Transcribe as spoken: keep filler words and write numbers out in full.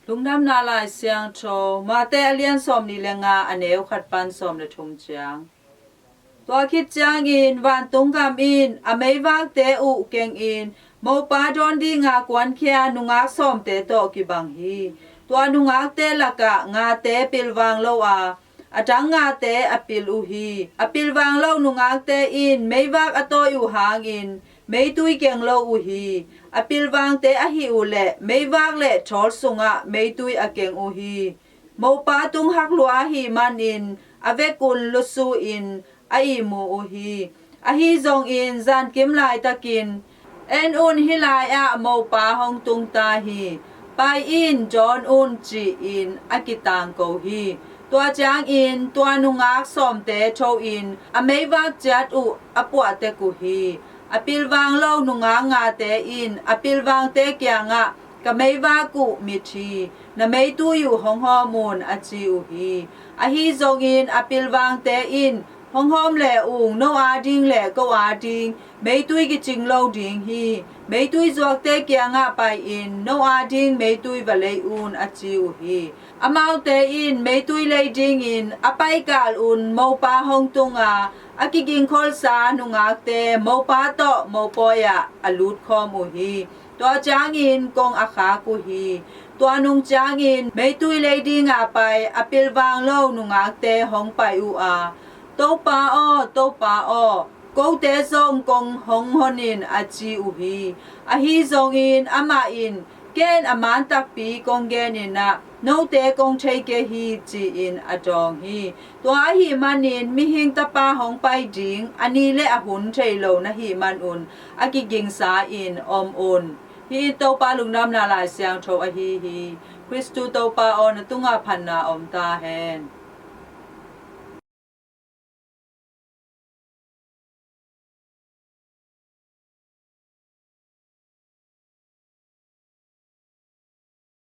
Lungdamna Lai Siangtho, Mate a lian sawmnih le nga, a neu khat pan sawm le thum ciang. Tua khit ciangin vantung gam in a meivakte uh kengin mopa dawn dinga kuankhia nungak sawmte tawh kibang hi. Tua nungakte lakah ngate pilvang lo a, a dang ngate a pil uh hi. A pilvang lo nungakte in meivak a tawi uh hangin meitui keng lo uh hi. A pilvangte ahih uh leh meivak le thawl sungah meitui a keng uh hi. Mopa tung hak lua ahih manin a vekun lusu-in a ihmu uh hi. Ahi zongin zankim laitakin, "En un, hih lai-ah mopa hong tung ta hi. Pai in, dawn un," ci-in a kitangko hi. Tua ciangin tua nungak sawmte tho-in a meivak ciat uh a puah tek uh hi. A pilvang lo nungak ngate in a pilvangte kiangah, "Ka meivak uh mit hi. Na meitui uh hong hawm un," a ci uh hi. Ahi zongin a pilvangte in, "Hong hawm le ung, no ading le ko ading meitui kicing lo ding hi. Meitui zuakte kiangah pai-in no ading meitui va lei un," a ci uh hi. Amaute in meitui lei dingin a paikal un mopa hong tung a, a kigingkholsa nungakte mopa tawh mopawi-ah a lutkhawm uh hi. Tua ciangin kong a khak uh hi. Tua nung ciangin meitui lei dinga pai a pilvang lo nungakte hong pai uh a, "Topa aw, Topa aw, kote zong kong hong hon in," a ci uh hi. Ahi zongin amah in, "Ken a man takpi kong genin ah, note kong thei kei hi," ci-in a dawng hi. Tua ahih manin Mihing Tapa hong pai ding a ni le a hun thei lo na hih manun a kigingsa-in om un. Hih in Topa Lungdamna Lai Siangtho ahi hi. Khristu Topa aw, na tungah phatna om ta hen.